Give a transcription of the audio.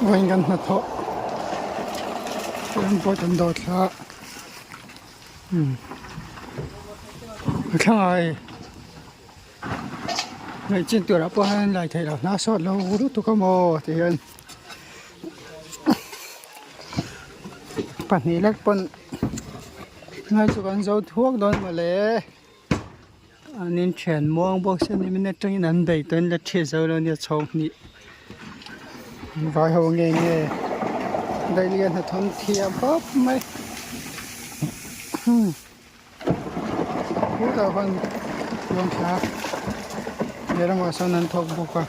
Vawiin kan hnathawh chuan board an dawh thla a umm a thlangah hei ngaih chin turah pawh hian an lai theih loh hna sawt lo lutuk a maw ti hian pahnih lek pawn ngai chu kan zo thuak dawn mawle. An in thian muang bawk sia ni min atangin an bei tawh in la thiat zo lo nia chhawng hnih vai ho nge nge daihlian hnathawng thiam khawp mai khutah khuan lawngthla lehlamah sawn an thawk bawk a.